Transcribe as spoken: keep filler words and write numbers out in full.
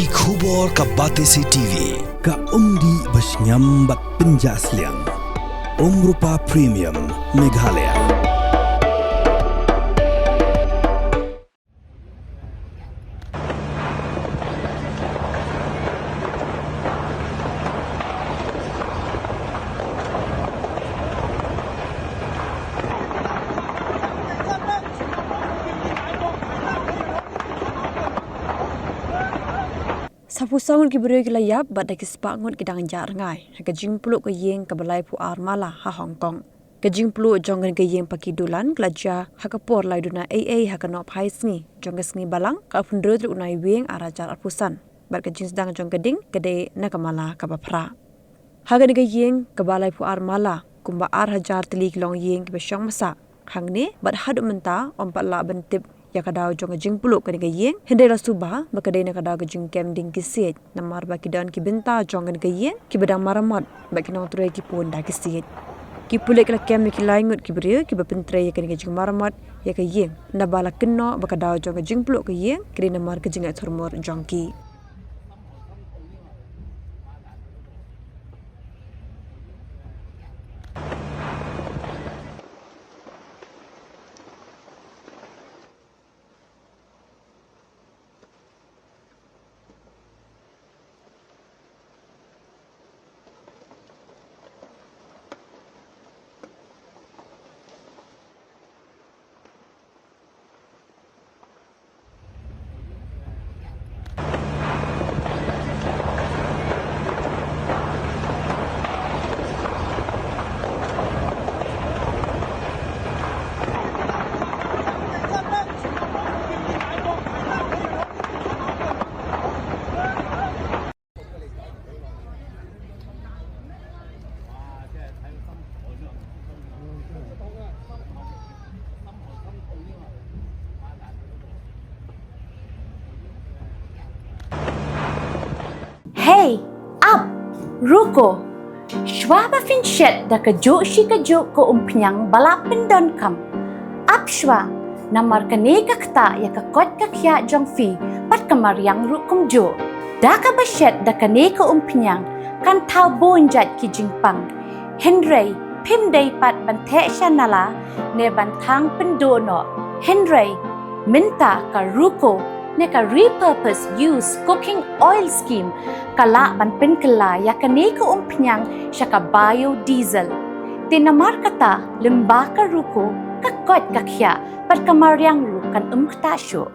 Ki khubor ka Batesi T V, ka umdih ba shngiam bad pynjah sliang. Umrupa Premium, Meghalaya. Saphew saw ngut ki briew ki la ïap bad da ki spah ngut ki dang jah rngai ha ka jingpluh ka ïing kaba laiphew ar mala ha Hong Kong. Ka jingpluh jong kane ka ïing Paki Dulan ka la jia ha ka por lai duna ei ei ha ka nohphai sngi jong ka sngi Balang, ka arphew hynriew tarik u Naiwieng ar hajar arphew san, bad ka jingsdang jong ka ding ka dei na ka mala kaba phra. Ha kane ka ïing kaba laiphew ar mala, kumba ar hajar tylli ki longïing kiba shong basa hangne bad haduh mynta ym pat lah ban tip ïa ka daw jong ka jingpluh kane ka ïing, hynrei la suba ba ka dei na ka daw ka jingkem ding ki siej, namar ba ki don ki bynta jong kane ka ïing kiba dang maramot bad ki nongtrei ki pun da ki siej. Ki pulit ki la kem ïa ki lai ngut ki briew kiba pyntrei ïa kane ka jingmaramot ïa ka ïing, naba la kynnoh ba ka daw jong ka jingpluh ka ïing ka dei namar ka jingïaid thurmur jong ki. Hei, ap, ruko. Shuwa ba phin shet da kajuh shi kajuh ka umphniang ba la pyndonkam, ap shuwa, namar kane ka ktah ïa ka koit ka khiah jong phi bad ka mariang ruh kumjuh. Da kaba shet da kane ka umphniang kan thaw bun jait ki jingpang. Hynrei phim dei pat ban theh sha nala ne ban thang pynduh noh. Hynrei mynta ka ruko ne ka repurpose use cooking oil scheme ka lah ban pynkylla ïa kane ka umphniang sha ka biodiesel. Te namar kata lyngba ka ruko ka koit ka khiah bad ka mariang ruh kan ym ktah shuh.